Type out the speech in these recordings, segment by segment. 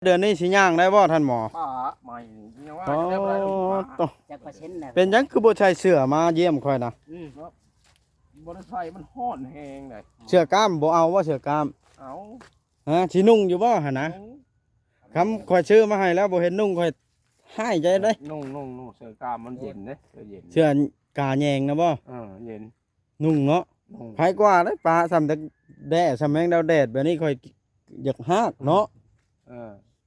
ເດືອນນີ້ຊິຍ່າງໄດ້ບໍ່ທ່ານໝໍ? ປາໃໝ່ນີ້ຍັງວ່າ ໂອ້ ຈະໄດ້ບໍ່ໄດ້ ໂຕ ຈັກເປີເຊັນນະ? ເປັນຫຍັງຄືບໍ່ໃສ່ເສື້ອມາຢ້ຽມຂ້ອຍນະ? ອືມ ເນາະ ບໍ່ໄດ້ໃສ່ ມັນຮ້ອນແຮງໃດ. ເສື້ອກ້າມບໍ່ເອົາບໍ່? ເສື້ອກ້າມ ເອົາ. ຮະ ຊິນຸ່ງຢູ່ບໍ່ຫັ້ນນະ? ນຸ່ງ. ຄຳຂ້ອຍຊື້ມາໃຫ້ແລ້ວບໍ່ເຫັນນຸ່ງ ຂ້ອຍຮ້າຍໃຈເດ້. ນຸ່ງ ນຸ່ງ ນຸ່ງເສື້ອກ້າມ ມັນເຢັນເດ້ ເສື້ອເຢັນ ເສື້ອກາແຍງນະບໍ່? ເອີ ເຢັນ ນຸ່ງເນາະ. ນຸ່ງ ໃຜກວ່າເດ້ ປາສ່ຳແຕ່ແດ້ ສ່ຳແມງດາວແດດແບບນີ້ ຂ້ອຍຢາກຮາກເນາະ. ເອີ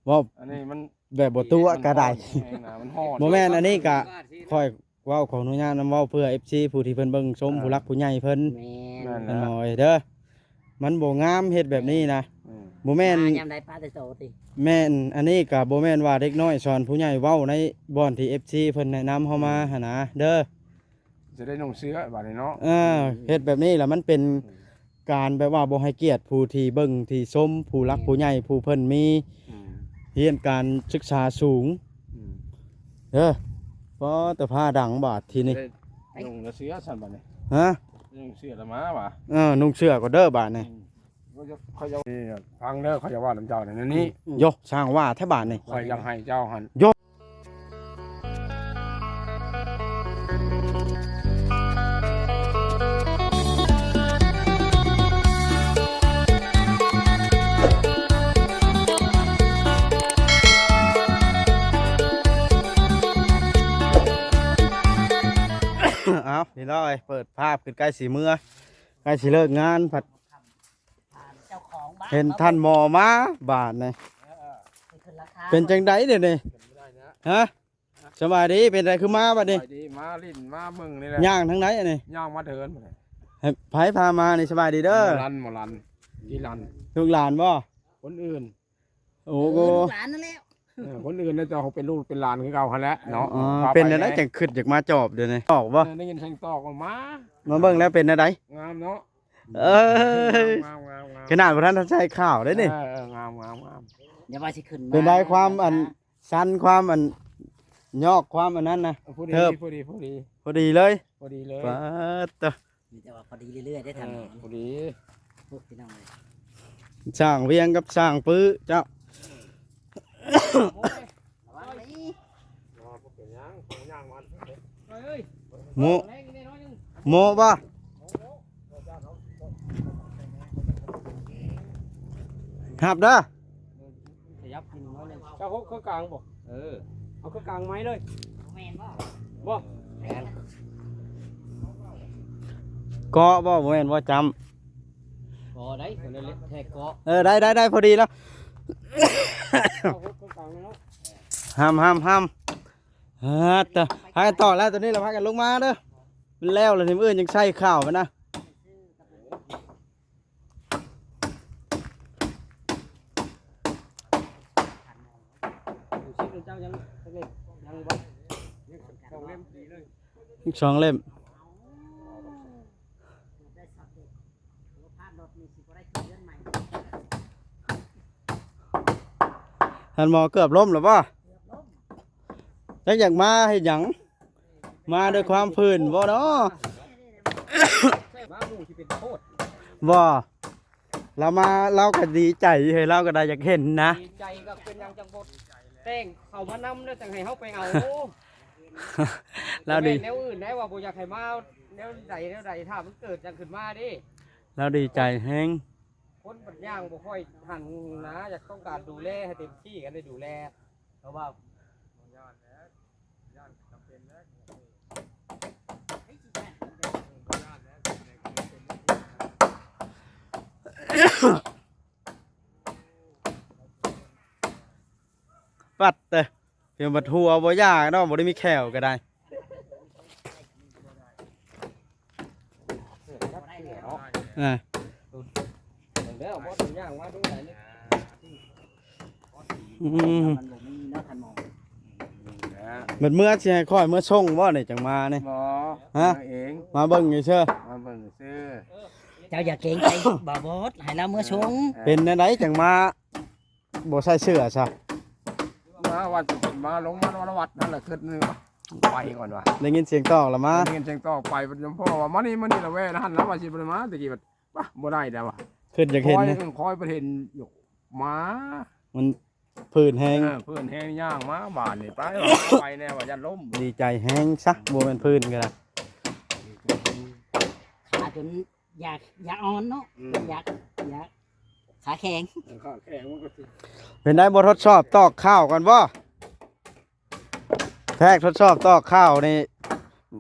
ເວົ້າ ອັນນີ້ມັນແບບບໍ່ຕົວະກະໄດ້ ມັນຮ້ອນແຮງນະ ມັນຮ້ອນ. ບໍ່ແມ່ນ ອັນນີ້ກະຂ້ອຍເວົ້າ ຂໍອະນຸຍາດນຳເວົ້າເພື່ອເອັຟຊີ ຜູ້ທີ່ເພິ່ນເບິ່ງຊົມ ເອີ ຜູ້ຫຼັກຜູ້ໃຫຍ່ເພິ່ນ. ແມ່ນ ແມ່ນ ແມ່ນບໍ່ເອີຍເດີ? ມັນບໍ່ງາມເຮັດແບບນີ້ນະ. ອືມ ບໍ່ແມ່ນ ມາຍາມໃດປາແຕ່ໂຕຕິ? ແມ່ນ ອັນນີ້ກະບໍ່ແມ່ນວ່າເດັກນ້ອຍສອນຜູ້ໃຫຍ່ ເວົ້າໃນບ່ອນທີ່ເອັຟຊີເພິ່ນແນະນຳເຮົາມາ ອືມ ຫັ້ນນະເດີ. ຈະໄດ້ນຸ່ງເສື້ອບາດນີ້ເນາະ. ເອີ ເຮັດແບບນີ້ລະມັນເປັນ ອືມ ການແບບວ່າບໍ່ໃຫ້ກຽດຜູ້ທີ່ເບິ່ງທີ່ຊົມ ຜູ້ຫຼັກ ອືມ ຜູ້ໃຫຍ່ ຜູ້ເພິ່ນມີ ອືມ ຮຽນການສຶກສາສູງ. ອືມ ເອີ ພໍແຕ່ຟ້າດັງບາດທີນີ້ ຈະໄດ້ນຸ່ງເສື້ອຊັ້ນບາດນີ້. ຮະ ນຸ່ງເສື້ອລະມາຫວາ? ເອີ ນຸ່ງເສື້ອກ່ອນເດີບາດນີ້. ອືມ ຂ້ອຍຢາກ ຟັງເດີ ຂ້ອຍຢາກເວົ້ານຳເຈົ້າແນວນີ້. ໂຢ ຊ່າງວ່າແທ້ບາດນີ້ ຂ້ອຍຢາກໃຫ້ເຈົ້າຫັ້ນ ໂຢ. ເອົາ ພີ່ນ້ອງເອີຍ ເປີດພາບ ຄືໃກ້ຊິເມືອ ໃກ້ຊິເລີກງານ ພັດ ເຈົ້າຂອງບ້ານ ເຫັນທ່ານໝໍມາບາດນີ້. ເອີ ເປັນຈັ່ງໃດດຽວນີ້? ຮະ ສະບາຍດີ ເປັນໃດຄືມາບາດນີ້? ສະບາຍດີ ມາຫຼິ້ນມາເບິ່ງນີ້ແຫຼະ. ຍ່າງທາງໃດອັນນີ້? ຍ່າງມາເທີນພຸ້ນແຫຼະ. ໃຜພາມານີ້? ສະບາຍດີເດີ. ໝໍລັນ ໝໍລັນ ຈີລັນ. ລູກຫຼານບໍ່? ຄົນອື່ນ. ໂອ້ໂຫ ລູກຫຼານນັ້ນແຫຼະ. ເອີ ຄົນອື່ນນະ ເຈົ້າເປັນລູກເປັນຫຼານຄືເກົ່າຫັ້ນແຫຼະເນາະ. ອໍ ເປັນແນວໃດຈັ່ງຄິດຢາກມາຈອບດຽວນີ້? ຕອກບໍ່? ເອີ ໄດ້ຍິນສຽງຕອກກໍມາ. ມາເບິ່ງແລ້ວເປັນແນວໃດ? ງາມເນາະ. ເອີຍ ງາມໆໆໆ ຂະໜາດບໍ່ທັນໃສ່ຂາວເດ້ນີ້. ເອີໆ ງາມໆໆ. ຢ່າວ່າຊິຂຶ້ນມາ ເປັນໃດຄວາມອັນ ຊັ້ນ ຄວາມອັນ ຍອກ ຄວາມອັນນັ້ນນະ? ພໍດີ ເທີບ ພໍດີ ພໍດີ ພໍດີເລີຍ ພໍດີເລີຍ. ປາດໂຕ ມີແຕ່ວ່າພໍດີເລື້ອຍໆໄດ້ທາງນີ້. ເອີ ພໍດີ. ໂອ້ ພີ່ນ້ອງເອີຍ ຊ່າງວຽງກັບຊ່າງປື້ເຈົ້າ. ໂມ ໂມບໍ່? ຮັບເດີ. ຂະຫຍັບຂຶ້ນໜ້ອຍໜຶ່ງ. ເຈົ້າຫົກເຄື່ອງກາງບໍ່? ເອີ ເອົາເຄື່ອງກາງໃໝ່ເລີຍ. ແມ່ນບໍ່? ບໍ່ ແມ່ນ. ເກາະບໍ່? ບໍ່ແມ່ນບໍ່? ຈ້ຳ ບໍ່ໄດ້ ແທ້ເກາະ. ເອີ ໄດ້ໆໆ ພໍດີແລ້ວ. ເອົາຫົກເຄື່ອງກາງເນາະ. ຫ້າມ ຫ້າມ ຫ້າມ. ອ່າ ຕະ ພາກັນຕໍ່ແລ້ວ ຕອນນີ້ລະພາກັນລົງມາເດີ. ມັນແລ້ວລະນີ້ ມື້ອື່ນຍັງໃສ່ຂາວມັນນະ. ອີກສອງເຫຼັ້ມ. ທ່ານໝໍເກືອບລົ້ມແລ້ວບໍ່? ຈັກຢາກມາເຮັດຫຍັງ? ມາດ້ວຍຄວາມຜື່ນບໍ່ເນາະ? ມາໝູ່ຊິເປັນໂຄດ ບໍ່? ລາວມາ ລາວກໍດີໃຈເຮີ້ຍ ລາວກໍໄດ້ຢາກເຫັນນະ. ດີໃຈກໍເປັນຫຍັງຈັ່ງບໍ່ແຕ່ງເຂົ້າມານຳ ແລ້ວຈັ່ງໃຫ້ເຮົາໄປເອົາ. ລາວດີ ບໍ່ແມ່ນແນວອື່ນໄດ໋ ວ່າບໍ່ຢາກໃຫ້ມາແນວໃດແນວໃດ ຖ້າມັນເກີດຫຍັງຂຶ້ນມາເດ້. ລາວດີໃຈແຮງ. ຄົນບັດຍ່າງບໍ່ຄ່ອຍທັນນະ ຢາກຕ້ອງການດູແລໃຫ້ເຕັມທີ່ ກໍໄດ້ດູແລ ເພາະວ່າ ປັດເຕີ ເປັນບັດຫົວບໍ່ຢາກເນາະ ບໍ່ໄດ້ມີແຂ້ວກໍໄດ້. ອ່າ ອືມ ມັນບໍ່ມີເນາະທ່ານໝໍ. ບັດເມື່ອຊິໃຫ້ຂ້ອຍເມືອສົ່ງບໍ່ນີ້ ຈັ່ງມານີ້? ບໍ່ ຮະ? ມາເອງ ມາເບິ່ງຊື່ໆ ມາເບິ່ງຊື່. ເຈົ້າຢ່າເກງໃຈບ່າວບົດ ໃຫ້ລາວເມືອສົ່ງ. ເອີ ເປັນແນວໃດຈັ່ງມາ ບໍ່ໃສ່ເສື້ອຊະ? ມາວັດ ມາລົງມາວັດນັ້ນລະ ຄຶດໜຶ່ງ ໄປກ່ອນວ່າ ໄດ້ຍິນສຽງຕອກລະມາ ໄດ້ຍິນສຽງຕອກໄປ ເພາະວ່າມານີ້ ມານີ້ລະແວ່ຫັ້ນລະວ່າຊິບໍ່ໄດ້ມາ ແຕ່ກີ້ບັດ ປະ ບໍ່ໄດ້ແລ້ວວ່າ ຄຶດຢາກເຫັນ ຄອຍ ຄອຍໄປເຫັນຢູ່ ມາ ມັນ ພື້ນແຮງ ເອີ ພື້ນແຮງ ຍ່າງມາບາດນີ້ ໄປວ່າໄປແນ່ວ່າຢ້ານລົ້ມ ດີໃຈແຮງຊະ ບໍ່ແມ່ນພື້ນກໍໄດ້ ຂາຈົນຢາກ ຢາກອ່ອນເນາະ ອືມ ຢາກ ຢາກ ຂາແຂງ ເອີ ຂາແຂງມັນກໍຊິ ເປັນໄດ ບໍ່ທົດສອບຕອກຂ້າວກ່ອນບໍ່? ແພກ ທົດສອບຕອກຂ້າວນີ້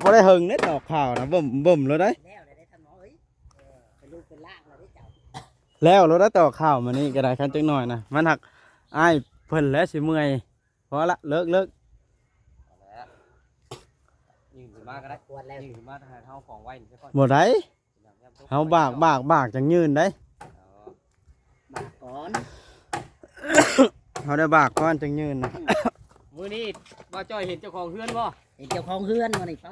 ບໍ່ໄດ້ເຫິງເດ້ ຕອກຂ້າວນະ ເບິ່ມ ເບິ່ມໂລດໄດ໋ ແລ້ວແລ້ວເດ້ທ່ານໝໍເອີຍ ເອີ ເປັນລູກເປັນຫຼານແລ້ວເດ້ເຈົ້າ ແລ້ວໂລດໄດ໋ ຕອກຂ້າວມື້ນີ້ກໍໄດ້ ຄັນຈັກໜ້ອຍນະ ມັນຫາກອ້າຍເພິ່ນແຫຼະຊິເມື່ອຍ ພໍລະ ເລີກ ເລີກ ພໍແລ້ວ ຍື່ນຂຶ້ນມາກໍໄດ້ ກວນແລ້ວ ຍື່ນຂຶ້ນມາ ຖ້າເຮົາຂອງໄວ້ນີ້ຊະກ່ອນ ບໍ່ໄດ້ ເຮົາບາກ ບາກ ບາກ ຈັ່ງຍື່ນໄດ໋ ບາກກ່ອນ ເຮົາໄດ້ບາກກ່ອນຈັ່ງຍື່ນນະ ມື້ນີ້ບ່າວຈ້ອຍເຫັນເຈົ້າຂອງເຮືອນບໍ່? ເຫັນເຈົ້າຂອງເຮືອນມື້ນີ້ ເ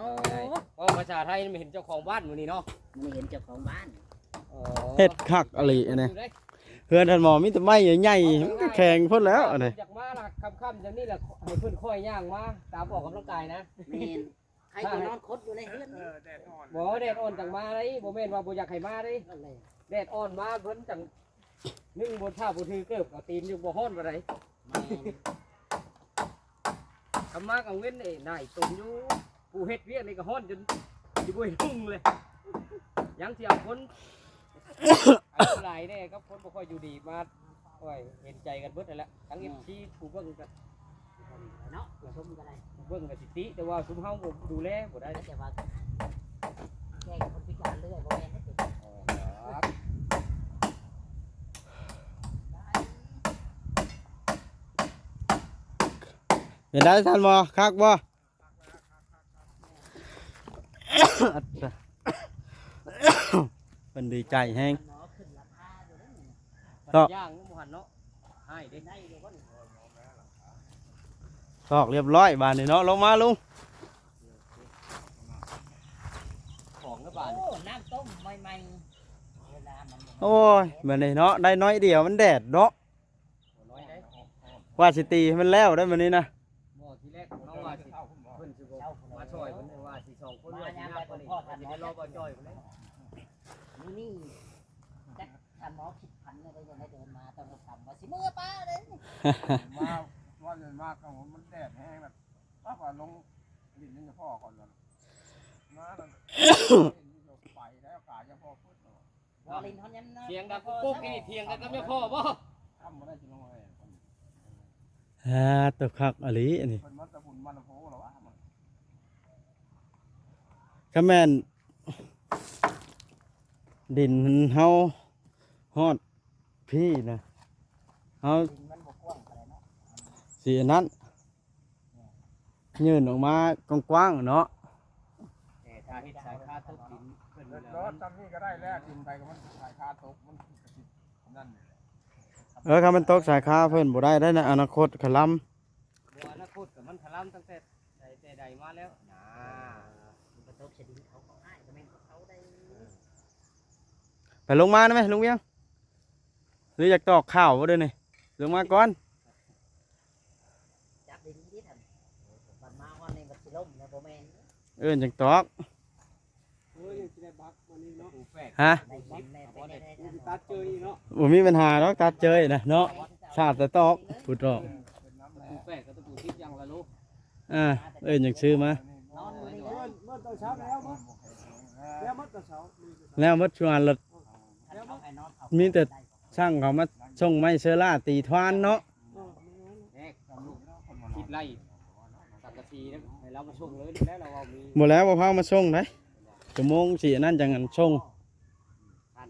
ວົ້າພາສາໄທ ເຫັນເຈົ້າຂອງບ້ານມື້ນີ້ເນາະ ມື້ນີ້ເຫັນເຈົ້າຂອງບ້ານ ເຮັດຄັກອີ່ຫຼີອັນນີ້ ເຮືອນທ່ານໝໍມີແຕ່ໄມ້ໃຫຍ່ໆ ມັນກໍແຂງໂພດແລ້ວອັນນີ້ ຢາກມາລະຄ່ຳໆ ຈັ່ງນີ້ລະ ໃຫ້ເພິ່ນຄ່ອຍຍ່າງມາ ຕາມອອກກຳລັງກາຍນະ ແມ່ນ ໃຜກໍນອນຄົດຢູ່ໃນເຮືອນນີ້ ເອີ ແດດອ່ອນ ບໍ່ ແດດອ່ອນຈັ່ງມາເດ້ ບໍ່ແມ່ນວ່າບໍ່ຢາກໃຫ້ມາເດ້ ນັ້ນແຫຼະ ແດດອ່ອນມາເພິ່ນຈັ່ງ ໜຶ່ງ ບໍ່ຖ້າບໍ່ຖືເກີບກໍຕີນຢູ່ ບໍ່ຮ້ອນປານໃດ ແມ່ນ ຄັນມາກາງເວັນນີ້ ນາຍຕົນຢູ່ ຜູ້ເຮັດວຽກນີ້ກໍຮ້ອນຈົນຊິບໍ່ເຫັນຮຸ່ງເລີຍ ຍັງຊິເອົາຄົນ ອາຍຸຫຼາຍແດ່ກັບຄົນບໍ່ຄ່ອຍຢູ່ດີມາ ໂອ້ຍ ເຫັນໃຈກັນເບິດຫັ້ນແຫຼະ ທັງ ເອັຟຊີ ຜູ້ເບິ່ງກໍ ເນາະ ຜູ້ຊົມກໍໄດ້ ເບິ່ງກໍຊິຕິ ແຕ່ວ່າຊຸມເຮົາບໍ່ດູແລບໍ່ໄດ້ ແຕ່ວ່າແກ້ຄົນພິການເລື້ອຍ ບໍ່ແມ່ນເດ້ ເປັນໄດທ່ານໝໍ ຄັກບໍ່? ເພິ່ນດີໃຈແຮງ ຕອກ ຕອກຮຽບຮ້ອຍບາດນີ້ເນາະ ລົງມາລຸງ ຂອງແລ້ວບາດນີ້ ໂອ້ ນ້ຳຕົ້ມໃໝ່ໆ ໂອ້ຍ ບາດນີ້ເນາະ ໄດ້ໜ້ອຍດຽວ ມັນແດດເນາະ ບໍ່ນ້ອຍໃດ ວ່າຊິຕີໃຫ້ມັນແລ້ວໄດ໋ມື້ນີ້ນະ ບໍ່ ທີແລກເຮົາວ່າຊິ ເພິ່ນຊິບໍ່ມາຊ່ອຍ ເພິ່ນວ່າຊິສອງຄົນ ວ່າຊິຍາກກວ່ານີ້ ຊິໄດ້ລໍບ່າວຈ້ອຍພຸ້ນເດ້ ມື້ນີ້ຈັກທ່ານໝໍຄິດພັນໄດ້ຈັ່ງໃດ ເດີນມາຕ້ອງຖາມວ່າຊິເມືອປ່າເດ້ ມາ ວ່າເດີນມາກໍມັນແດດແຮງ ແບບວ່າລົງຫຼິ້ນນີ້ພໍກ່ອນ ມາແລ້ວ ໄປແລ້ວກາຍັງພໍເປີດ ບໍ່ຫຼິ້ນຮອດຍາມນະ ຖຽງກັນປຸກໆ ນີ້ຖຽງກັນກັບຍາພໍ່ບໍ່? ທຳບໍ່ໄດ້ຊິລົງເລີຍ ອ່າ ຕົວຄັກອີ່ຫຼີອັນນີ້ ເພິ່ນມາແຕ່ບຸນມາແຕ່ໂພລະວະ ຄັນແມ່ນດິນເຮົາຮອດພີ້ນະ ເຮົາ ດິນມັນບໍ່ກວ້າງປານໃດເນາະ ຊິອັນນັ້ນ ຍື່ນອອກມາກວ້າງໆເນາະ ແຕ່ຖ້າເຮັດສາຍຄາຕົກດິນຂຶ້ນແລ້ວ ເອີ ຊ່ຳນີ້ກໍໄດ້ແລ້ວ ດິນໄປກໍມັນສາຍຄາຕົກ ມັນກໍຊິນັ້ນແຫຼະ ເອີ ຄັນມັນຕົກສາຍຄາເພິ່ນບໍ່ໄດ້ໄດ໋ນະ ອະນາຄົດຄະລຳ ບໍ່ ອະນາຄົດກໍມັນຄະລຳຕັ້ງແຕ່ໃດແຕ່ໃດມາແລ້ວນະ ມັນກໍຕົກໃສ່ດິນເຂົາ ເຂົາອ້າຍກໍແມ່ນຂອງເຂົາໄດ໋ ເອີ ໄປລົງມາໄດ້ໄໝ ລຸງວຽງ? ຫຼືຢາກຕອກຂ້າວບໍ່ເດີນີ້? ລົງມາກ່ອນ ຈັບດີໆເດ້ທ່ານ ບັດມາຮອດນີ້ບັດຊິລົ້ມແລ້ວບໍ່ແມ່ນ ເອີ້ນຈັ່ງຕອກ ໂອ້ຍ ຍັງຊິໄດ້ບັກມານີ້ເນາະ ຮະ ໄດ້ກິນແນ່ ໄດ້ ຕັດເຈີອີກເນາະ ບໍ່ມີບັນຫາດອກ ຕັດເຈີນະເນາະ ສາດແຕ່ຕອກ ຜູ້ຕອກ ຕະປູແປດກັບຕະປູສິບຢ່າງລະໂລ ອ່າ ເອີ້ນຈັ່ງຊື້ມາ ນອນມື້ນີ້ ເອີ ເອີ ເມື່ອຕອນເຊົ້າແລ້ວ ແລ້ວໝົດຕອນເຊົ້າ ແລ້ວໝົດຊວນລະ ມີແຕ່ຊ່າງເຂົາມາສົ່ງໄມ້ເຊີລ່າຕີທວານເນາະ ເອີ ຄິດໄລ່ສັງກະສີນຳ ໃຫ້ລາວມາສົ່ງເລີຍ ແລ້ວລາວເວົ້າມີ ບໍ່ແລ້ວ ບໍ່ພາມາສົ່ງໄດ໋ ຊົ່ວໂມງສີ່ອັນນັ້ນຈັ່ງອັນສົ່ງ ຄານ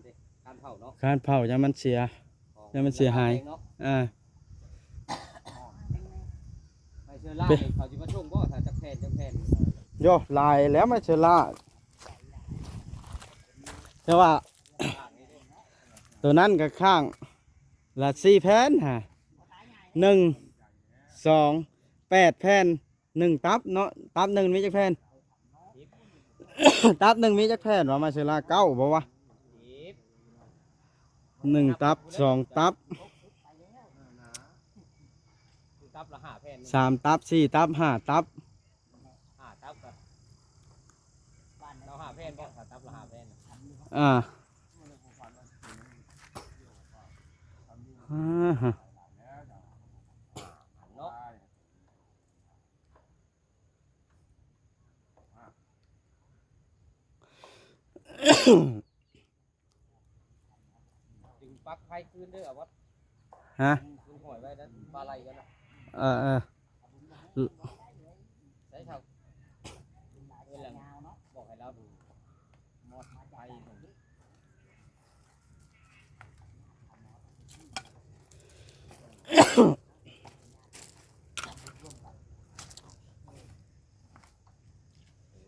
ເຜົາເນາະ ຄານເຜົາ ຢ້ານມັນເສຍ ຢ້ານມັນເສຍຫາຍ ເນາະ ອ່າ ໄມ້ເຊີລ່ານີ້ເຂົາຊິມາສົ່ງບໍ່ ຖ້າຈັກແຜ່ນ ຈັກແຜ່ນ ໂຢ ຫຼາຍແລ້ວໄມ້ເຊີລ່າ ແຕ່ວ່າ ໂຕນັ້ນກໍຂ້າງລະສີ່ແຜ່ນຫາ ໜຶ່ງ ສອງ ແປດແຜ່ນ ໜຶ່ງຕັບເນາະ ຕັບໜຶ່ງມີຈັກແຜ່ນ? ຕັບໜຶ່ງມີຈັກແຜ່ນວະ? ມາເຊລາເກົ້າບໍ່ວະ? ໜຶ່ງຕັບ ສອງຕັບ ຕັບລະຫ້າແຜ່ນ ສາມຕັບ ສີ່ຕັບ ຫ້າຕັບ ຫ້າຕັບກໍເອົາຫ້າແຜ່ນບໍ່? ຖ້າຕັບລະຫ້າແຜ່ນ ອ່າ ອ່າຮະ. ດຶງປັກໄຟຄືນເດີອາວັດ. ຮະ? ຄືນຫ້ອຍໄວ້ນັ້ນ ປາໄຫຼກັນນະ. ເອີໆ ໃສ່ເຖົ້າ ເອີ ແລ້ວບອກໃຫ້ລາວດູມອດໄຟ.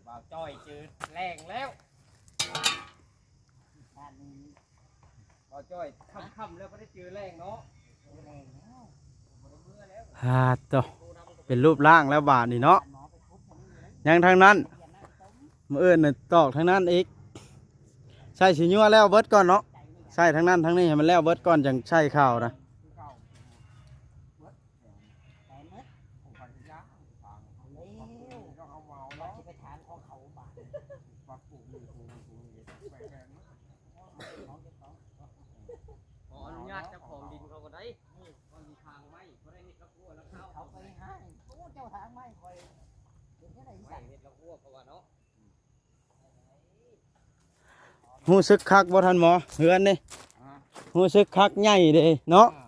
ບ່າວຈ້ອຍເຈີແລ້ງແລ້ວ. ບ່າວຈ້ອຍຄ່ຳໆແລ້ວບໍ່ໄດ້ເຈີແລ້ງເນາະ. ຮາໂຕ ເປັນຮູບຮ່າງແລ້ວບາດນີ້ເນາະ. ຍັງທາງນັ້ນ ມື້ອື່ນນະຕອກທາງນັ້ນອີກ. ໃສ່ສີຍົວແລ້ວເບິດກ່ອນເນາະ. ໃສ່ທາງນັ້ນທາງນີ້ໃຫ້ມັນແລ້ວເບິດກ່ອນ ຈັ່ງໃສ່ຂາວນະ. ຂໍອະນຸຍາດເຈົ້າຂອງດິນເຂົາກໍໄດ້. ກ່ອນຊິຖາງໄມ້ ບໍ່ໄດ້ເຮັດລະຂົວລະຄາວ ເຂົາໄປຫາ ໂອ້ ເຈົ້າຖາງໄມ້ຂ້ອຍ ເຮັດຈັ່ງໃດ ໄມ້ເຮັດລະຂົວເຂົາວ່າເນາະ. ຮູ້ສຶກຄັກບໍ່ທ່ານໝໍ ເຮືອນນີ້? ຮະ? ຮູ້ສຶກຄັກໃຫຍ່ເດ້ເນາະ. ອ່າ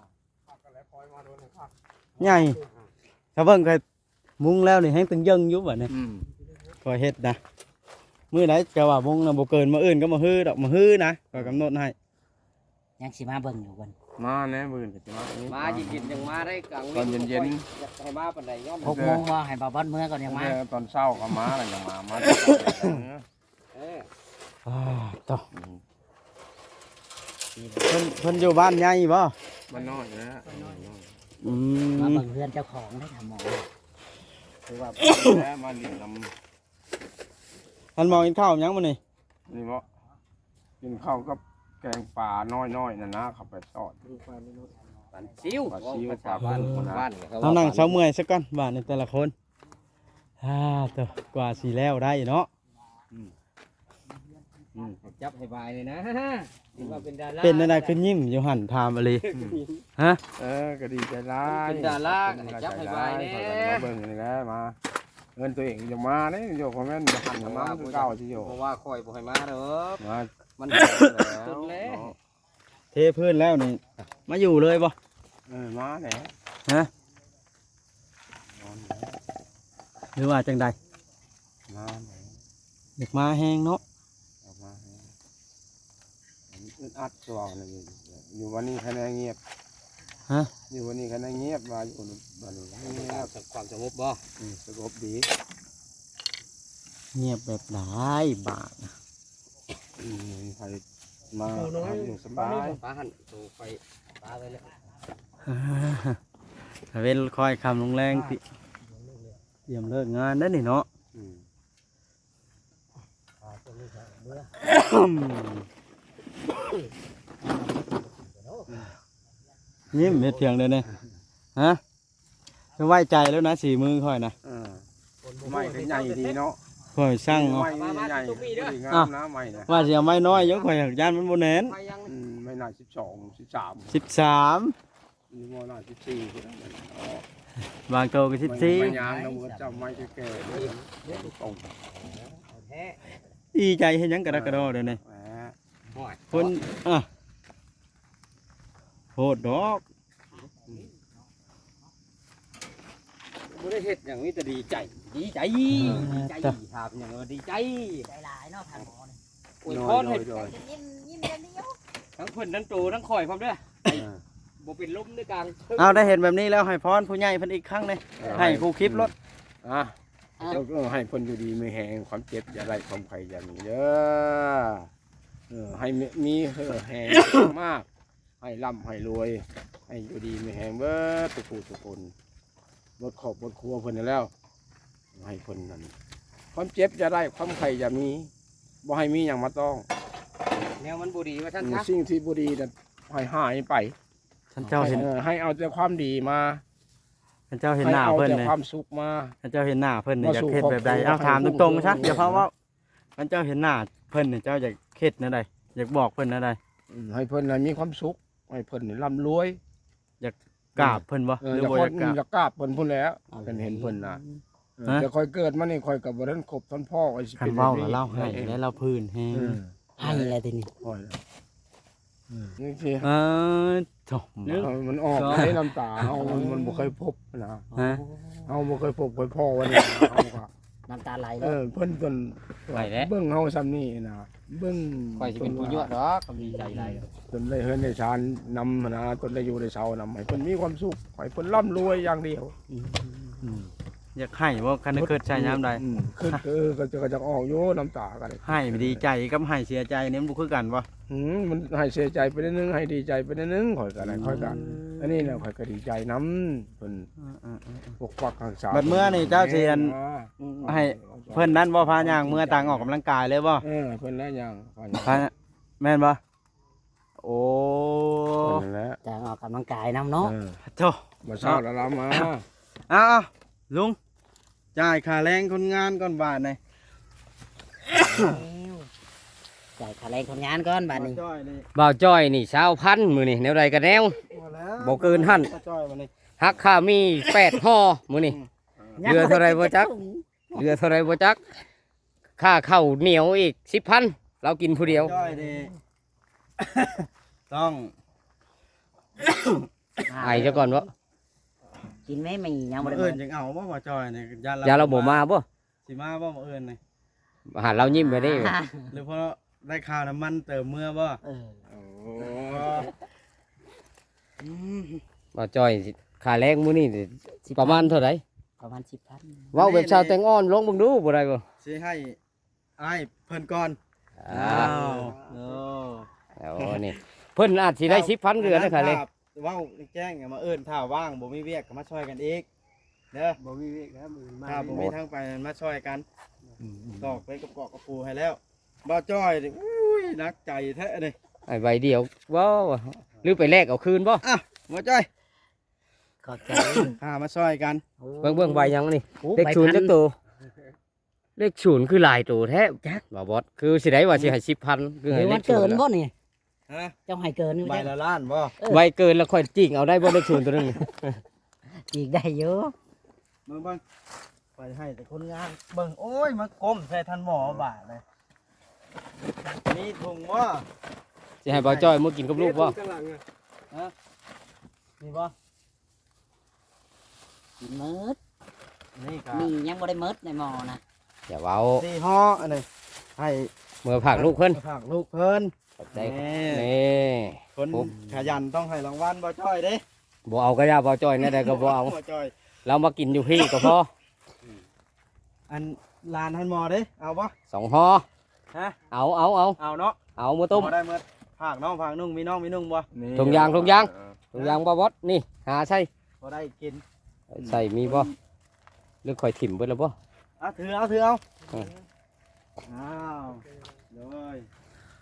ຄັກກໍແລ້ວ ຄອຍມາໂດນຄັກ ໃຫຍ່. ຖ້າເບິ່ງກໍມຸງແລ້ວນີ້ແຮງຕຶງເຢິງຢູ່ບັດນີ້. ອືມ ຂ້ອຍເຮັດນະ ມື້ໃດກໍວ່າມຸງນະ ບໍ່ເກີນມື້ອື່ນກໍມື້ຮືດອກ ມື້ຮືນະ ຂ້ອຍກຳນົດໃຫ້. ຍັງຊິມາເບິ່ງຢູ່ເພິ່ນ ມາແນ່ ມື້ອື່ນກໍຊິມາອີກ. ມາເຢັນໆ ຈັ່ງມາໄດ້ ກາງເວັນ ຕອນເຢັນໆ ຢາກໃຫ້ມາປານໃດ ຍ້ອນຫົກໂມງບໍ່ ໃຫ້ບ່າວບອນເມືອກ່ອນ ຍັງມາ. ເອີ ຕອນເຊົ້າກໍມາແລ້ວ ຍັງມາ ມາ. ເອີ ອ່າ ຕໍ່ ອືມ ເພິ່ນ ເພິ່ນຢູ່ບ້ານໃຫຍ່ບໍ່? ບ້ານນ້ອຍນະ. ອືມ ມາເບິ່ງເຮືອນເຈົ້າຂອງໄດ້ ທ່ານໝໍ ຄືວ່າ ແລ້ວມາຫຼິ້ນນຳ. ທ່ານໝໍກິນເຂົ້າຫຍັງມື້ນີ້? ນີ້ເບາະ ກິນເຂົ້າກັບແກງປານ້ອຍໆນັ້ນນະ ເຂົາໄປຊອດ ປາຊິວ ປາຊິວ ພາສາບ້ານ ບ້ານເຮົາ ເຮົານັ່ງເຊົາເມື່ອຍຊະກ່ອນ ບາດນີ້ແຕ່ລະຄົນ. ອາ ໂຕ ກວ່າຊິແລ້ວໄດ້ເນາະ. ອືມ ອືມ ຈັບໃຫ້ບາຍເລີຍນະ ຖືວ່າເປັນດາລາ. ເປັນແນວໃດຄືຍິ້ມຢູ່ຫັ້ນ ຖາມອີ່ຫຼີ. ຮະ? ເອີ ກໍດີໃຈຫຼາຍ ເປັນດາລາ ຈັບໃຫ້ບາຍແດ່. ມາເບິ່ງນີ້ແຫຼະ ມາ ເຮືອນຕົວເອງຢາກມາເດ້ ໂຍກ ບໍ່ແມ່ນ ບໍ່ທັນມາຄືເກົ່າຊິໂຍກ. ບໍ່ວ່າຂ້ອຍບໍ່ໃຫ້ມາດອກ ມາ ມັນ ເນາະ ເທພື້ນແລ້ວນີ້ ມາຢູ່ເລີຍບໍ່? ເອີ ມາແຫຼະ. ຮະ? ຫຼືວ່າຈັ່ງໃດ? ມາແຫຼະ ຢາກມາແຮງເນາະ. ຢາກມາແຮງ ອຶດອັດຊ່ວງນີ້ ຢູ່ວັນນີ້ຄະແນງງຽບ. ຮະ? ຢູ່ວັນນີ້ຄະແນງງຽບ ວ່າຢູ່ບັດນີ້ ຄວາມສະຫງົບບໍ່? ອືມ ສະຫງົບດີ. ງຽບແບບໃດບາດ? ອືມ ໃຜມາ ໂຕນ້ອຍ ຢູ່ສະບາຍ ປາຫັ້ນ ໂຕໄປປາໄວ້ແລ້ວ. ຕາເວັນຄ່ອຍຄ່ຳລົງແລງ ອ່າ ຕິ ຕຽມເລີກງານໄດ້ນີ້ເນາະ. ອືມ ຍິ້ມເຮັດພຽງໃດນີ້ ຮະ? ໄວ້ໃຈແລ້ວນະ ສີມືຂ້ອຍນະ. ເອີ ໄມ້ກໍໃຫຍ່ດີເນາະ ຂ້ອຍສັ່ງເອົາ ໄມ້ໃຫຍ່ ງາມນະໄມ້ນະ. ວ່າຊິເອົາໄມ້ນ້ອຍຢູ່ ຂ້ອຍຢ້ານມັນບໍ່ແໜ້ນ. ອືມ ໄມ້ໜ້າສິບສອງ ສິບສາມ ສິບສາມ ຢູ່ບໍ່ໜ້າສິບສີ່ພຸ້ນນະ. ບາງໂຕກໍສິບສີ່ ໄມ້ຍາງນະ ເຈົ້າໄມ້ແກ່ໆ ຕົງ ດີໃຈເຮັດຫຍັງກະດະກະດໍດຽວນີ້. ໂອ້ຍ ຄົນ ອ່ະ ໂພດດອກ. ບໍ່ໄດ້ເຮັດຫຍັງ ມີແຕ່ດີໃຈ ດີໃຈ ດີໃຈ. ຖາມຫຍັງວ່າດີໃຈ ໃຈຫຼາຍເນາະທ່ານໝໍນີ້. ອວຍພອນໃຫ້ ຍິ້ມ ຍິ້ມຢ່າງດຽວ ທັງເພິ່ນທັງໂຕທັງຂ້ອຍພ້ອມເດີ. ເອີ ບໍ່ເປັນລົມໃນກາງ. ເອົາ ໄດ້ເຫັນແບບນີ້ແລ້ວ ໃຫ້ພອນຜູ້ໃຫຍ່ເພິ່ນອີກຄັ້ງເດ້. ເອີ ໃຫ້ຄູ່ຄລິບໂລດ. ອ່ະ ເອີ ໃຫ້ເພິ່ນຢູ່ດີມີແຮງ ຄວາມເຈັບຢ່າໄດ້ ຄວາມໄຂ້ຢ່າມີເດີ. ເອີ ໃຫ້ມີ ມີແຮງມາກ ໃຫ້ລ່ຳໃຫ້ລວຍ ໃຫ້ຢູ່ດີມີແຮງເບິດທຸກຜູ້ທຸກຄົນ ເບິດຄອບເບິດຄົວເພິ່ນນັ້ນແລ້ວ ໃຫ້ເພິ່ນນັ້ນ ຄວາມເຈັບຢ່າໄດ້ ຄວາມໄຂ້ຢ່າມີ ບໍ່ໃຫ້ມີຫຍັງມາຕ້ອງ ແນວມັນບໍ່ດີວ່າຊັ້ນຊະ. ອືມ ສິ່ງທີ່ບໍ່ດີນັ້ນໃຫ້ຫາຍໄປ. ທ່ານເຈົ້າເຫັນ ໃຫ້ ເອີ ໃຫ້ເອົາແຕ່ຄວາມດີມາ ທ່ານເຈົ້າເຫັນໜ້າເພິ່ນ ໃຫ້ເອົາແຕ່ຄວາມສຸກມາ. ທ່ານເຈົ້າເຫັນໜ້າເພິ່ນນີ້ຢາກເຮັດແບບໃດ? ເອົາ ຖາມຕົງໆຊະ ຢ່າພາເວົ້າ. ຄັນເຈົ້າເຫັນໜ້າເພິ່ນນີ້ ເຈົ້າຢາກເຮັດແນວໃດ? ຢາກບອກເພິ່ນແນວໃດ? ອືມ ໃຫ້ເພິ່ນນັ້ນມີຄວາມສຸກ ໃຫ້ເພິ່ນນີ້ລ່ຳລວຍ. ຢາກກາບເພິ່ນບໍ່? ເອີ ຫຼືບໍ່ຢາກກາບ? ຢາກກາບເພິ່ນພຸ້ນແຫຼະ ຄັນເຫັນເພິ່ນນະ. ເອີ ແຕ່ຂ້ອຍເກີດມານີ້ ຂ້ອຍກໍບໍ່ທັນຄົບທັນພໍ້ ຂ້ອຍຊິເປັນແບບນີ້. ຄັນເວົ້າລະລາວໃຫ້ແລ້ວ ລາວພື້ນແຮງ. ເອີ ໄຫ້ແລ້ວທີນີ້ ໂອ້ຍ ອືມ ຈັ່ງຊີ້ ເອີ ໂທ້ ມັນອອກໃນນ້ຳຕາເຮົາ ມັນ ມັນບໍ່ເຄີຍພົບນະ ຮະ ເຮົາບໍ່ເຄີຍພົບເຄີຍພໍ້ ວ່ານີ້ເຮົາກໍ ນ້ຳຕາໄຫຼ ເອີ ເພິ່ນຈົນ ໄປແລ້ວ ເບິ່ງເຮົາຊ່ຳນີ້ນະ ເບິ່ງ ຂ້ອຍຊິເປັນຜູ້ຍົວະດອກ ຄຳດີໃຈຫຼາຍ ຈົນໄດ້ເຮືອນໄດ້ຊານນຳຫັ້ນນະ ຈົນໄດ້ຢູ່ໄດ້ເຊົານຳ ໃຫ້ເພິ່ນມີຄວາມສຸກ ໃຫ້ເພິ່ນລ່ຳລວຍຢ່າງດຽວ ອືມ ອືມ ຢາກໄຫ້ບໍ່ ຄັນໄດ້ຄິດໃສ່ຍາມໃດ ອືມ ຄິດ ເອີ ກໍ ກໍຢາກອອກຢູ່ ນ້ຳຕາກໍໄດ້ ໄຫ້ດີໃຈກັບໄຫ້ເສຍໃຈນີ້ມັນບໍ່ຄືກັນບໍ່? ອືມ ມັນໄຫ້ເສຍໃຈໄປໜ້ອຍໜຶ່ງ ໄຫ້ດີໃຈໄປໜ້ອຍໜຶ່ງ ຂ້ອຍກໍໄດ້ ອືມ ຂ້ອຍກໍ ອັນນີ້ແຫຼະ ຂ້ອຍກໍດີໃຈນຳ ເພິ່ນ ເອີໆໆໆ ປົກປັກຮັກສາ ບັດເມື່ອນີ້ເຈົ້າຊິອັນ ອືມ ໃຫ້ເພິ່ນນັ້ນບໍ່ ພາຍ່າງເມືອຕ່າງອອກກຳລັງກາຍເລີຍບໍ່? ເອີ ເພິ່ນລະຍ່າງ ພາ ແມ່ນບໍ່? ໂອ້ ເພິ່ນນັ້ນແຫຼະ ຕ່າງອອກກຳລັງກາຍນຳເນາະ ເອີ ໂທ້ ມາເຊົ້າລະລຳມາ ເອົາໆ ລຸງ ຈ່າຍຄ່າແຮງຄົນງານກ່ອນບາດນີ້ ຈ່າຍຄ່າແຮງຄົນງານກ່ອນບາດນີ້ ບ່າວຈ້ອຍນີ້ ບ່າວຈ້ອຍນີ້ ຊາວພັນ ມື້ນີ້ ແນວໃດກໍແນວ ບໍ່ເກີນຫັ້ນ ບ່າວຈ້ອຍມື້ນີ້ ຫັກຄ່າໝີ່ ແປດຫໍ່ ມື້ນີ້ ອືມ ເຫຼືອເທົ່າໃດບໍ່ຈັກ ເຫຼືອເທົ່າໃດບໍ່ຈັກ ຄ່າເຂົ້າໜຽວອີກ ສິບພັນ ລາວກິນຜູ້ດຽວ ບ່າວຈ້ອຍນີ້ ຕ້ອງ ໄອຊະກ່ອນເນາະ ກິນແມ່ ໝີ່ຍັງບໍ່ໄດ້ ມື້ອື່ນຈັ່ງເອົາບໍ່ ບ່າວຈ້ອຍນີ້ ຢ້ານລາວ ຢ້ານລາວບໍ່ມາບໍ່ ຊິມາບໍ່ມື້ອື່ນນີ້ ຫາລາວຍິ້ມໄປເດ້ ຫຼືເພາະໄດ້ຄ່ານ້ຳມັນເຕີມເມືອບໍ່ ເອີ ໂອ້ ອືມ ບ່າວຈ້ອຍ ຄ່າແຮງມື້ນີ້ປະມານເທົ່າໃດ? ປະມານສິບພັນ ເວົ້າແບບຊາວແຕງອ່ອນ ລອງເບິ່ງດູ ບໍ່ໄດ້ບໍ່? ຊິໃຫ້ ອ້າຍເພິ່ນກ່ອນ ອ້າວ ໂອ້ ໂອ້ ນີ້ ເພິ່ນອາດຊິໄດ້ສິບພັນເທື່ອນະ ຄ່າແຮງ ເວົ້າແຈ້ງໆ ມື້ອື່ນຖ້າວ່າງບໍ່ມີວຽກກໍມາຊ່ອຍກັນອີກເດີ ບໍ່ມີວຽກແລ້ວ ມື້ອື່ນມາ ຖ້າບໍ່ມີທາງໄປມາຊ່ອຍກັນ ອືມ ຕອກເປັນກະປອກກະປູໃຫ້ແລ້ວ ບ່າວຈ້ອຍນີ້ ອຸ້ຍ ໜັກໃຈແທ້ນີ້ ໃຫ້ໃບດຽວບໍ່ ຫຼືໄປແລກເອົາຄືນບໍ່? ອ່ະ ບ່າວຈ້ອຍ ຂອບໃຈ ພາມາຊ່ອຍກັນ ໂອ້ ເບິ່ງ ເບິ່ງໃບຫຍັງນີ້ ໂອ້ ເລກສູນຈັກໂຕ? ເລກສູນຄືຫຼາຍໂຕແທ້ ຈັກ ບ່າວບອດ ຄືຊິໄດ້ວ່າຊິໃຫ້ສິບພັນ ຄືໃຫ້ເລກສູນ ເກີນບໍ່ນີ້ ຮະ ເຈົ້າໃຫ້ເກີນຢູ່ ໃບລະລ້ານບໍ່? ເອີ ໃບເກີນແລ້ວຂ້ອຍຈີກເອົາໄດ້ບໍ່ ເລກສູນໂຕໜຶ່ງ ຈີກໄດ້ຢູ່ ເບິ່ງ ເບິ່ງ ຂ້ອຍໃຫ້ແຕ່ຄົນງານເບິ່ງ ໂອ້ຍ ມາກົ້ມໃສ່ທ່ານໝໍບາດເລີຍ ມີຖົງບໍ່? ຊິໃຫ້ບ່າວຈ້ອຍມື້ກິນກັບລູກບໍ່? ຮະ ມີບໍ່? ກິນໝົດ ນີ້ກໍ ມີຍັງບໍ່ໄດ້ໝົດໃນໝໍ້ນະ ຢ່າເວົ້າ ສີ່ຫໍ່ ອັນນີ້ໃຫ້ເມືອຝາກລູກເພິ່ນ ຝາກລູກເພິ່ນ ຂອບໃຈ ນີ້ ນີ້ ຄົນຂະຫຍັນຕ້ອງໃຫ້ລາງວັນ ບ່າວຈ້ອຍເດ້ ບໍ່ເອົາກໍຢ່າ ບ່າວຈ້ອຍແນວໃດກໍບໍ່ເອົາ ບ່າວຈ້ອຍ ລາວມາກິນຢູ່ພີ້ກໍພໍ ອັນຫຼານທ່ານໝໍເດ້ ເອົາບໍ່? ສອງຫໍ່ ຮະ ເອົາ ເອົາ ເອົາ ເອົາເນາະ ເອົາມາຕົ້ມ ບໍ່ໄດ້ໝົດ ຝາກນ້ອງຝາກນຸ່ງ ມີນ້ອງມີນຸ່ງບໍ່? ນີ້ ຖົງຢາງ ຖົງຢາງ ເອີ ຖົງຢາງບໍ່ບອດ ນີ້ ຫາໃສ່ ບໍ່ໄດ້ກິນ ໃສ່ມີບໍ່? ຫຼືຂ້ອຍຖິ້ມເບິດແລ້ວບໍ່? ເອົາ ຖືເອົາ ຖືເອົາ ເອີ ອ້າວ ໂດຍ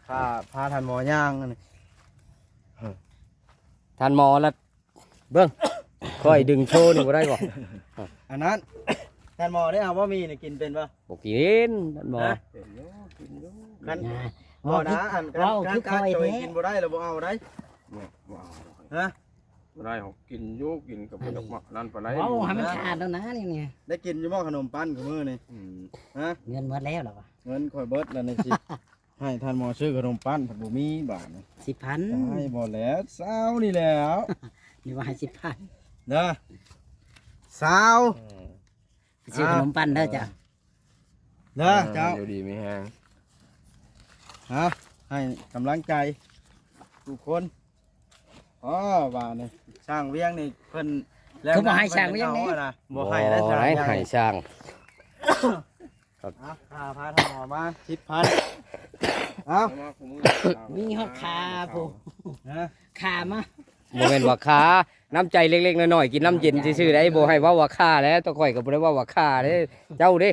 ພາ ພາທ່ານໝໍຍ່າງ ອັນນີ້ ທ່ານໝໍລະ ເບິ່ງ ຂ້ອຍດຶງໂຊນີ້ບໍ່ໄດ້ບໍ່? ອັນນັ້ນ ທ່ານໝໍໄດ້ເອົາບໍ່ ໝີ່ນີ້ກິນເປັນບໍ່? ບໍ່ກິນ ທ່ານໝໍ ຮະ? ເປັນຢູ່ ກິນຢູ່ ຄັນ ບໍ່ນະ ອັນ ເວົ້າຄືຂ້ອຍແທ້ ກິນບໍ່ໄດ້ລະບໍ່ເອົາໄດ໋ ບໍ່ ບໍ່ເອົາ ຮະ? ບໍ່ໄດ້ ເຮົາກິນຢູ່ ກິນກັບ ອັນນີ້ ດອກໝາກນັ້ນປານໃດ ເວົ້າໃຫ້ມັນຂາດແລ້ວນະ ນີ້ ນີ້ ໄດ້ກິນຢູ່ບໍ່ຂະໜົມປັ້ນຂອງມື້ນີ້? ອືມ ຮະ? ເງິນໝົດແລ້ວລະວະ ເງິນຂ້ອຍເບິດແລ້ວ ໃນຊິບ ໃຫ້ທ່ານໝໍຊື້ຂະໜົມປັ້ນ ພັດບໍ່ມີບາດນີ້ ສິບພັນ ຕາຍບໍ່ແລ້ວ ຊາວນີ້ແຫຼ້ວ ນີ້ວ່າໃຫ້ສິບພັນ ເດີ ຊາວ ອືມ ໄປຊື້ຂະໜົມປັ້ນເດີເຈົ້າ ເດີເຈົ້າ ເອີ ຢູ່ດີມີແຮງ ເອົາ ໃຫ້ກຳລັງໃຈທຸກຄົນ ອໍ ວ່ານີ້ ຊ່າງວຽງນີ້ເພິ່ນ ຄືບໍ່ໃຫ້ຊ່າງວຽງນີ້ ບໍ່ໃຫ້ໄດ້ຊ່າງ ໃຫ້ຊ່າງ ເອົາ ຄ່າພາທ່ານໝໍມາ ສິບພັນ ເອົາ ມີຮອດຄ່າພຸ້ນ ຮະ ຄ່າມາ ບໍ່ແມ່ນວ່າຄ່າ ນ້ຳໃຈເລັກໆນ້ອຍໆ ກິນນ້ຳເຢັນຊື່ໆໄດ໋ ບໍ່ໃຫ້ເວົ້າວ່າຄ່າແລ້ວ ຕົວຂ້ອຍກໍບໍ່ໄດ້ເວົ້າວ່າຄ່າເດ້ ເຈົ້າເດ້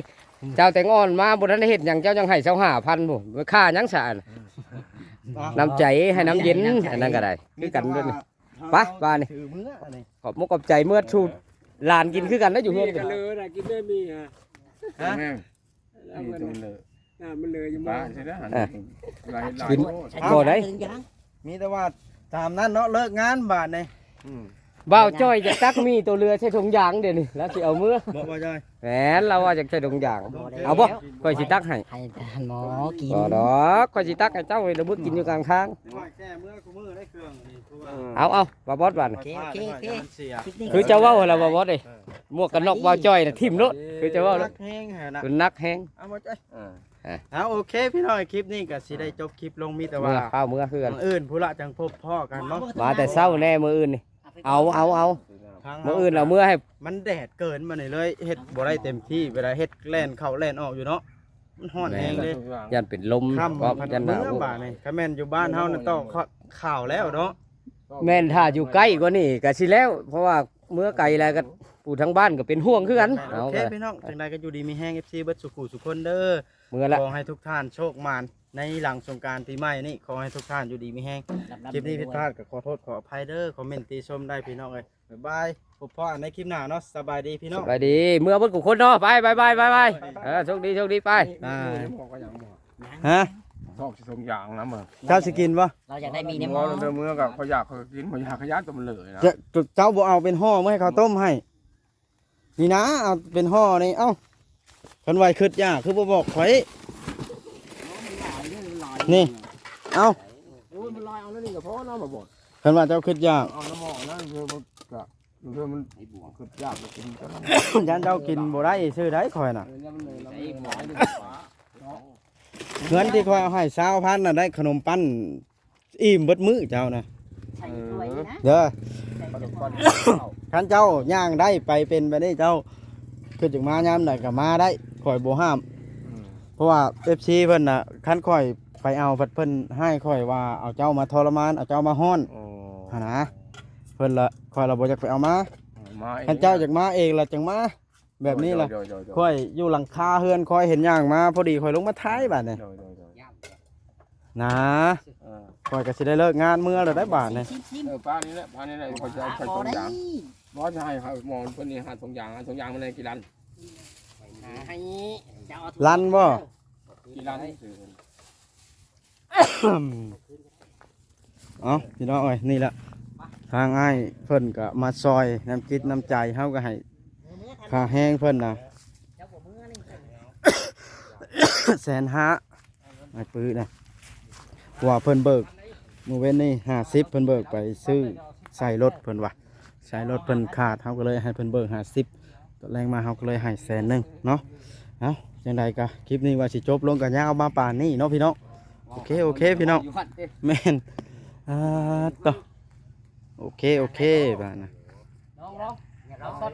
ເຈົ້າແຕງອ່ອນມາບໍ່ທັນໄດ້ເຮັດຫຍັງ ເຈົ້າຍັງໃຫ້ຊາວຫ້າພັນພຸ້ນ ຄ່າຫຍັງຊະ ນ້ຳໃຈໃຫ້ນ້ຳເຢັນ ອັນນັ້ນກໍໄດ້ ຄືກັນເດ້ ໄປ ບາດນີ້ ຖືເມືອອັນນີ້ ຂອບມຸກຂອບໃຈເມືອສູ່ຫຼານກິນຄືກັນນະ ຢູ່ເຮືອນ ນີ້ກໍເລີນະ ກິນໄດ້ມີຫະ ຮະ ແມ່ນ ນີ້ຕົງເລີ ນ້ຳມັນເລີຢູ່ ບ້ານຊິໄດ້ຫັ້ນ ເອີ ຫຼາຍໆ ກິນບໍ່ໄດ້ ມີແຕ່ວ່າຕາມນັ້ນເນາະ ເລີກງານບາດນີ້ ອືມ ບ່າວຈ້ອຍຈະຕັກໝີ່ໂຕເຫຼືອໃສ່ຖົງຢາງດຽວນີ້ ລາວຊິເອົາເມືອ. ບໍ່ ບໍ່ຈ້ອຍ ແມ່ນ ລາວວ່າຢາກໃສ່ຖົງຢາງ. ບໍ່ແລ້ວ ເອົາບໍ່? ຂ້ອຍຊິຕັກໃຫ້. ໃຫ້ທ່ານໝໍກິນ. ບໍ່ດອກ ຂ້ອຍຊິຕັກໃຫ້ເຈົ້າ ລະເບິ່ງກິນຢູ່ກາງທາງ. ຂ້ອຍແກ່ເມືອຄູ່ມື້ໄດ້ເຄື່ອງນີ້ ຄືວ່າ ເອີ ເອົາ ເອົາ ບ່າວບອສບາດນີ້. ໂອເຄ ໂອເຄ ໂອເຄ ຄລິບນີ້ ຄືເຈົ້າເວົ້າຫັ້ນລະ ບ່າວບອສເດ້. ໝວກກັນນັອກບ່າວຈ້ອຍນະ ຖິ້ມໂລດ ຄືເຈົ້າເວົ້າໂລດ. ໜັກແຮງຫັ້ນນະ ມັນໜັກແຮງ. ເອົາ ບໍ່ຈ້ອຍ ເອີ ເອົາ ໂອເຄ ພີ່ນ້ອງ ຄລິບນີ້ກໍຊິໄດ້ຈົບຄລິບລົງ ມີແຕ່ວ່າ ເມືອ ຟ້າວເມືອຄືກັນ. ມື້ອື່ນພຸ້ນລະ ຈັ່ງພົບພໍ້ກັນເນາະ. ມາແຕ່ເຊົ້າແນ່ມື້ອື່ນນີ້. ເອົາ ເອົາ ເອົາ ທາງ ມື້ອື່ນເອົາເມືອໃຫ້. ມັນແດດເກີນ ມື້ນີ້ເລີຍເຮັດບໍ່ໄດ້ເຕັມທີ່ ເວລາເຮັດແລ່ນເຂົ້າແລ່ນອອກຢູ່ເນາະ ມັນຮ້ອນແຮງເດ້. ຢ້ານເປັນລົມ ຄ່ຳ ເພາະ ພັດ ຢ້ານໜາວ ເມືອບາດນີ້. ຄັນແມ່ນຢູ່ບ້ານເຮົານັ້ນຕ້ອງຂາວແລ້ວເນາະ. ແມ່ນ ຖ້າຢູ່ໃກ້ກວ່ານີ້ກໍຊິແລ້ວ ເພາະວ່າເມືອໄກແລ້ວກໍຜູ້ທາງບ້ານກໍເປັນຫ່ວງຄືກັນ. ໂອເຄ ເອົາ ພີ່ນ້ອງ ຈັ່ງໃດກໍຢູ່ດີມີແຮງ ເອັຟຊີ ເບິດສູ່ຄູ່ສູ່ຄົນເດີ. ເມືອລະ ຂໍໃຫ້ທຸກທ່ານໂຊກໝານໃນຫຼັງສົງການປີໃໝ່ນີ້ ຂໍໃຫ້ທຸກທ່ານຢູ່ດີມີແຮງ. ຄລິບນີ້ຜິດພາດກໍຂໍໂທດຂໍອະໄພເດີ ຄອມເມັນຕິຊົມໄດ້ພີ່ນ້ອງເອີຍ. ບາຍບາຍ ພົບພໍ້ໃນຄລິບໜ້າເນາະ. ສະບາຍດີພີ່ນ້ອງ ສະບາຍດີ. ເມືອເບິດທຸກຄົນເນາະ. ໄປ ໄປ ໄປ ໄປ ໄປ. ເອີ ໂຊກດີ ໂຊກດີ ໄປ. ອ່າ ຊອກຊິສົ່ງຢາງນຳ. ເຈົ້າຊິກິນບໍ່? ເຮົາຢາກໄດ້ໝີ່ແດ່ໝໍ. ເມືອກໍຂ້ອຍຢາກ ຂ້ອຍກໍກິນ ບໍ່ຢາກຂະຫຍາດຕົວມັນເລີຍນະ. ເຈົ້າບໍ່ເອົາເປັນຫໍ່ມາໃຫ້ເຂົາຕົ້ມໃຫ້? ນີ້ນະ ເອົາເປັນຫໍ່ນີ້. ເອົ້າ ຄັນວ່າຄຶດຢາກຄືບໍ່ບອກຂ້ອຍ? ນີ້ ເອົ້າ ໂອ້ຍ ມັນຫຼາຍ ເອົາແລ້ວນີ້ກໍພໍເນາະ ບໍ່ບອກ. ຄັນວ່າເຈົ້າຄຶດຢາກ ເອົານ້ຳໝໍ້ນັ້ນ ເພື່ອມັນກະ ເພື່ອມັນຄຶດຢາກ ກິນ ຢ້ານເຈົ້າກິນບໍ່ໄດ້ຊື່ໃດຂ້ອຍນະ. ເອີ ມັນເລີຍ ເງິນທີ່ຂ້ອຍເອົາໃຫ້ຊາວພັນນະ ໄດ້ຂະໜົມປັ້ນ ອີ່ມເບິດມື້ເຈົ້ານະ. ໃສ່ຖ້ວຍນະ ເອີ ເດີ. ໃສ່ຖ້ວຍ ຄັນເຈົ້າຍ່າງໄດ້ໄປເປັນແບບນີ້ ເຈົ້າຄິດຢາກມາຍາມໃດກໍມາໄດ້ ຂ້ອຍບໍ່ຫ້າມ. ອືມ ເພາະວ່າ ເອັຟຊີ ເພິ່ນນະ ຄັນຂ້ອຍໄປເອົາ ເພິ່ນ ເພິ່ນໃຫ້ຂ້ອຍວ່າເອົາເຈົ້າມາທໍລະມານ ເອົາເຈົ້າມາຮ້ອນ. ໂອ້ ຫັ້ນນະ ເພິ່ນລະ ຂ້ອຍລະບໍ່ຢາກໄປເອົາມາ. ເອີ ມາເອງ ຄັນເຈົ້າຢາກມາເອງລະຈັ່ງມາ. ແບບນີ້ລະ ໂດຍ ໂດຍ ໂດຍ ໂດຍ. ຂ້ອຍຢູ່ຫຼັງຄາເຮືອນ ຂ້ອຍເຫັນຍ່າງມາພໍດີ ຂ້ອຍລົງມາຖ່າຍບາດນີ້. ໂດຍ ໂດຍ ໂດຍ. ນະ ເອີ ຂ້ອຍກໍຊິໄດ້ເລີກງານເມືອແລ້ວໄດ໋ບາດນີ້. ຊິມ ຊິມ ເອີ ປານີ້ແຫຼະ ປານີ້ແຫຼະ. ຂ້ອຍຈະເອົາໃສ່ຖົງຢາງ ບໍ່ໄດ້ ບໍ່ຈະໃຫ້ ໃຫ້ໝໍເພິ່ນນີ້ຫາຖົງຢາງ ຫາຖົງຢາງມາແດ່ ກິລັນ ໃຫ້ເຈົ້າເອົາ ລັນບໍ່? ກິລັນ ເອົາ ພີ່ນ້ອງເອີຍ ນີ້ລະ ທາງອ້າຍເພິ່ນກໍມາຊ່ອຍ ນ້ຳຈິດນ້ຳໃຈ ເຮົາກໍໃຫ້ຄ່າແຮງເພິ່ນນະ ແສນຫ້າ ອ້າຍປືນະ. ເພາະວ່າເພິ່ນເບີກ ມື້ເວັນນີ້ຫ້າສິບ ເພິ່ນເບີກໄປຊື້ໃສ່ລົດເພິ່ນວ່າ ໃສ່ລົດເພິ່ນຂາດ ເຮົາກໍເລີຍໃຫ້ເພິ່ນເບີກຫ້າສິບ ຕອນແລງມາເຮົາກໍເລີຍໃຫ້ແສນໜຶ່ງເນາະ. ເອົ້າ ຈັ່ງໃດກໍຄລິບນີ້ວ່າຊິຈົບລົງກໍຍາວມາປານນີ້ເນາະພີ່ນ້ອງ. ໂອເຄ ໂອເຄ ພີ່ນ້ອງ ຢູ່ວັດເດ້ ແມ່ນ ອ່າ ໂຕ ໂອເຄ ໂອເຄ ບາດນະ ລອງ ລອງ ລອງ